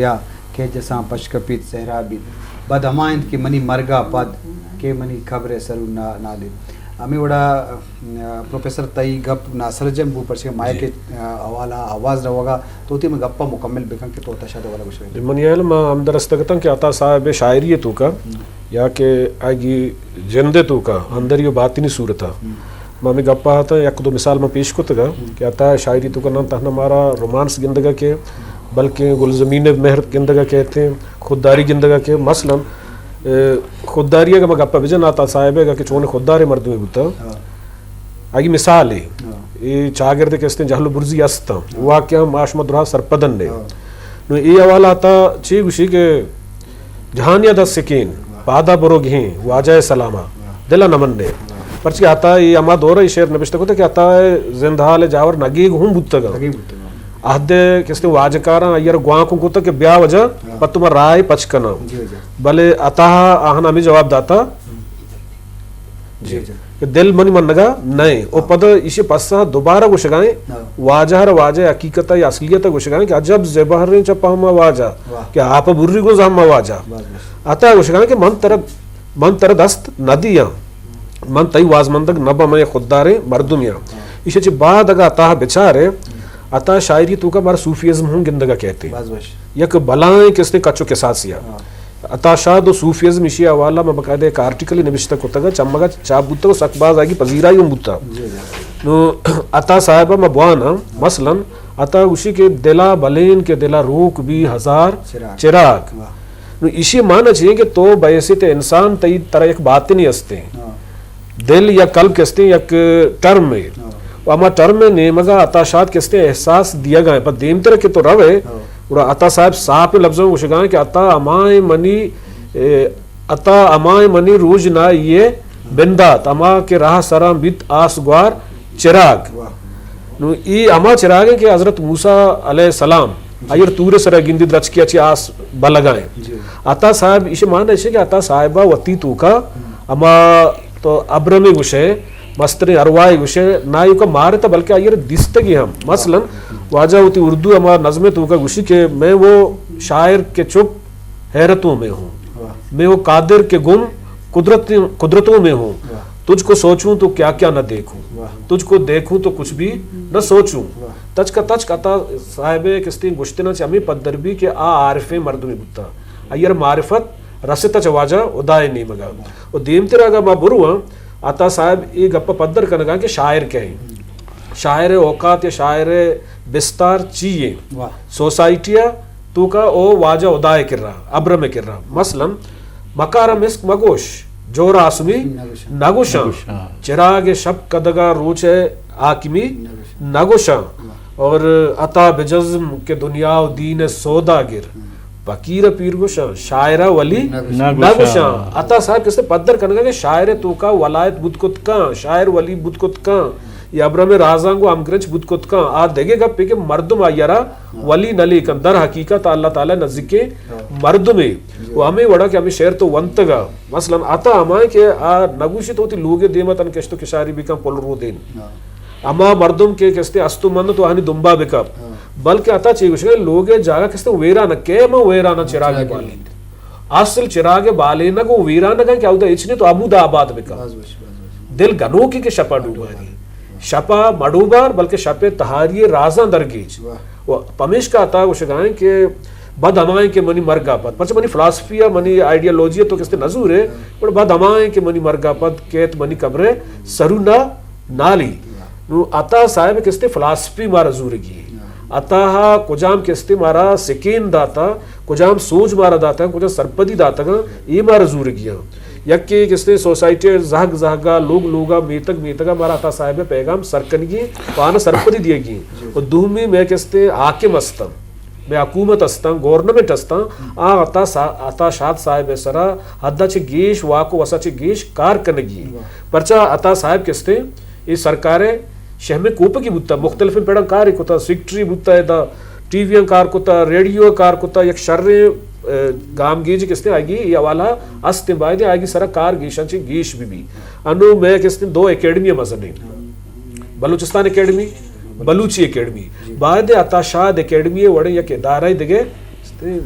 یا کہ جساں پش کپیت صحرا بیت، بد ہما انت کہ منی مرگ ءَ پد کہ منی قبر ءِ سرو نہ، نہ دیت۔ ہمے وڑا، م، پروفیسر تئی گپ ناسرجم بو، پرچہ کہ مائیک ءِ، آ، حوالہ آواز روگا، تو وتی ہمے گپ ءَ مکمل بکن کہ تو عطا شاد ءِ حوالہ گوشگ ءَ ئے۔ منی ہیال ءَ ما ہمدا رستگ اتاں کہ عطا صاحب ءِ شاعری ءِ توکا یا کہ آئی جند ءِ توکا اندری و باطنی صورت ءَ ما ہمے گپ ءَ اتاں، یک دو مثال ما پیش کتگ کہ عطا شاعری توکا نہ تہنا مارا رومانس گندگ ءَ کہ بلکیں گلزمین ءِ مہر گندگ ءَ کہ اتیں، خودداری گندگ ءَ کہ مثلاً، اے، خودداری اگہ ما گپ ءَ بجن عطا صاحب ءِ اگہ کہ چون خودداریں مردمے بوتا، آئی مثال ہے۔ اے چاگرد کہ استیں جہل و برزی است، واقعاً ما شما درا سرپدن نے۔ نو اے حوالہ تا چی گوشی کہ جہانیا دست سکین، پادا برو گھیں، واجہ سلاما، دل نمن نے۔ پرچہ کہ عطا اے ہما دور ءَ اے شعر نبشتہ کتگ کہ عطا ءِ زند حال ءِ جاور نگیگ ہم بوتگ۔ نگیگ بوتگ۔ عہد ءِ کستے واجکاراں آئی ءَ را گوانکو کتگ کہ بیا وجہ، پہ تو ما راہ پچ کناں۔ جی، جی۔ بلے عطا آہاں ہمے جواب داتا جی۔ جی، جی۔ کہ دل منی منگا نئے۔ او پد ایشی پسہ دوبارہ گوشگائیں، واجہ را واجہ حقیقت یا اصلیت گوشگائیں کہ عجب زبہریں چہ پہما واجہ، کہ آپ بری گوں زہما واجہ۔ عطا گوشگائیں کہ من تر، من تر دست ندیاں، من تئی وازمندگ نباں، من یک خودداریں مردمیاں۔ ایشی چہ بعد اگہ عطا بچارے، عطا شاعری توکا مارا صوفیزم ہوں گندگا کہتے۔ یک بلائیں کستے کچ و کساسیا۔ عطا شاد و صوفیزم، ایشی حوالہ ما باقاعدہ ایک آرٹیکل نبشتہ کتگ، چمگا چاپ بوتگ و سک باز آگی پذیرائی ہم بوتا۔ نو عطا صاحبہ ما بوانا، مثلاً عطا گوشی کہ دلا بلین کہ دلا روک بی ہزار چراگ۔ نو ایشی معنی چی کہ تو بحیثیت انسان تئی ترا یک باطنی ہستے۔ دل یا قلب کستے یک ٹرم ہے۔ و ہما ٹرم نیمگا عطا شاد کستے احساس دیگا ہے۔ پر دیمتر کہ تو روے، گڑا عطا صاحب صاف لفظوں گوشگا کہ عطا ہمائیں منی، اے، عطا ہمائیں منی روژنائی بندات، ہما کہ راہ سراں بیت آس گوار چراگ۔ نو ای ہما چراگ ہیں کہ حضرت موسیٰ علیہ السلام ایر تور سرا گندی درچکی اچی آس بلگائیں۔ عطا صاحب ایشی معنی ایشی کہ عطا صاحبہ وتی توکا ہما تو ابرمے گوشے، مستریں ارواحے گوشے، نہ ایوکا مارتا بلکہ آئی ء دیستگی ہم۔ مثلاً واجہ وتی اردو ہما نظم ء توکا گوشی کہ میں وہ شاعر کہ چپ حیرتوں میں ہوں، میں وہ قادر کہ گم قدرت، قدرتوں میں ہوں، تجھ کو سوچوں تو کیا کیا نہ دیکھوں، تجھ کو دیکھوں تو کچھ بھی نہ سوچوں۔ تچک ء تچک عطا صاحب ء کستیں گوشتناں چہ ہمے پدر بی کہ آ عارفیں مردمے بوتا، آئی ء را معرفت رستا چہ واجہ ہدائے نیمگا۔ و دیمتر اگاں ما برواں، عطا صاحب اے گپ ء پدر کنگا کہ شاعر کئے انت؟ شاعر ء اوقات یا شاعر ء بستار چی انت؟ سوسائٹی ء توکا او واجہ ہدائے کرا، ابرم ء کرا۔ مثلاً مکار ء مسک مگوش، جور ء آسمی نگوشاں۔ چراگ ء شپ کدگا روچ ء حاکمی نگوشاں۔ اور عطا بجزم کہ دنیا و دین ء سوداگر۔ فقیر ء پیر گوشاں، شاعر ء ولی نہ گوشاں۔ عطا صاحب کسے پدر کنگا کہ شاعر ء توکا ولایت بوت کت کاں، شاعر ولی بوت کت کاں، یا ابرم رازاں گوں ہمگرنچ بوت کت کاں۔ آ دگہ گپے کہ مردم آئی ء را ولی نہ لیکن، در حقیقت اللہ تعالی نزیکیں مردمے۔ و ہمے وڑا کہ ہمے شعر تو ونتگا، مثلاً عطا ہمائیں کہ آ نگوشی تو وتی لوگے دیما تن کشت و کشاری بکن پل رودین۔ ہما مردم کہ کستے استو مند تو آہانی دنبا بکپ۔ بلکہ عطا چے گوشگا، لوگ ء جاگہ کستے ویران ء، کئے من ویران ء چراگ ء بالینت۔ اصل چراگ ء بالینگ و ویرانگ ء کہ اودا ہچ نے تو ہمودا آباد بکن۔ دل گنوکی کہ شپا ڈوباری۔ شپا مڈوبار بلکہ شپ ء تہاری ء رازاں درگیج۔ و پمیشکا عطا گوشگائیں کہ بد ہمائیں کہ منی مرگا پد، پرچہ منی فلاسفی ء منی آئیڈیالوجی ء تو کستے نزورے، گڑا بد ہمائیں کہ منی مرگا پد کیت منی قبر ء سرو نہ نالی۔ نو عطا صاحب کستے فلاسفی مارا زورگی۔ عطا ہا کجام کستے مارا سکین داتا، کجام سوج مارا داتا، کجام سرپدی داتگاں، اے مارا زورگی ہاں۔ یکے کستے سوسائٹی زہگ زہگا، لوگ لوگا، میتگ میتگا مارا عطا صاحب پیغام سرکنگی، پانا سرپدی دیگی۔ و دومی میں کستے حاکم استاں، میں حکومت استاں، گورنمنٹ استاں، آ عطا سا-، عطا شاد صاحب سرا حدا چہ گیش واک و وسا چہ گیش کار کنگی۔ پرچا عطا صاحب کستے اے سرکار ء شہمیں کوپگی بوتا، مختلفیں پڑاں کارے کتا، سیکرٹری بوتا، ادا ٹی وی آں کار کتا، ریڈیو ء کار کتا، یک شریں، ء، گامگیج کستے آگی اے حوالہ استیں، باید آگی سرا کار گیشاں چہ گیش بہ بی۔ انو میں کستے دو اکیڈمی مزنیں، بلوچستان اکیڈمی، بلوچی اکیڈمی، باید عطا شاد اکیڈمی وڑیں یک ادارہ دگہ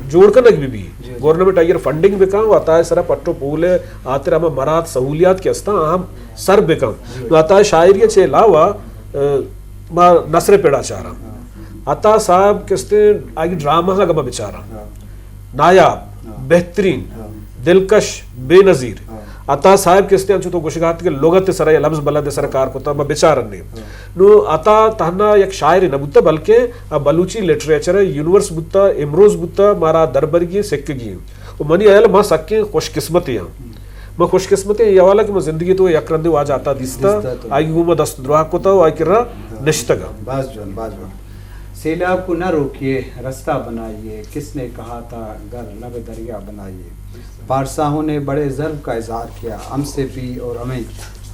جوڑ کنگ بہ بی، گورنمنٹ آئی ءَ را فنڈنگ بکن و عطا ءِ سرا پٹ و پول ءِ ہاتر ہما مرات سہولیات کہ استاں آہاں سر بکن۔ نو عطا ءِ شاعری ءَ چہ علاوہ، اہ، ما نثر ءِ پڑا چاراں۔ عطا صاحب کہ استیں آئی ڈرامہ اگاں ما بچاراں، نایاب، بہترین، دلکش، بے نظیر۔ عطا صاحب کہ استیں انچو تو گوشگا ات کہ لغت ءِ سرا یا لبز بلد ءِ سرا کار کتا، ما بچارنے۔ نو عطا تہنا یک شاعرے نہ بوتا، بلکہ آ بلوچی لٹریچر ءِ یونیورس بوتا، امروز بوتا، مارا دربرگی سکگی۔ و منی ہیال ما سکیں خوش قسمتے آں۔ ما خوش قسمتے اے حوالہ کہ ما زندگی تو یک رندے واجہ عطا دیستا، دیستا تو۔ آئی گوں ما دست دراہ کتا و آئی کرا نشتگا۔ باز جوان، باز جوان۔ سیلاب کو نہ روکیے، رستہ بنائیے، کس نے کہا تھا گر لب دریا بنائیے۔ پارساہوں نے بڑے ضرب کا اظہار کیا، ہم سے بھی اور ہمیں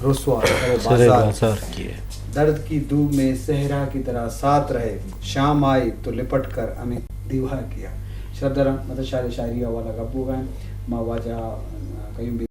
رسوا سر بازار کیے۔ درد کی دھوپ میں صحرا کی طرح ساتھ رہے، شام آئی تو لپٹ کر ہمیں دیوار کیا۔ شرفدار مطلب شاعر شاعری حوالہ گپ بوگا ایں، ما واجہ قیوم بی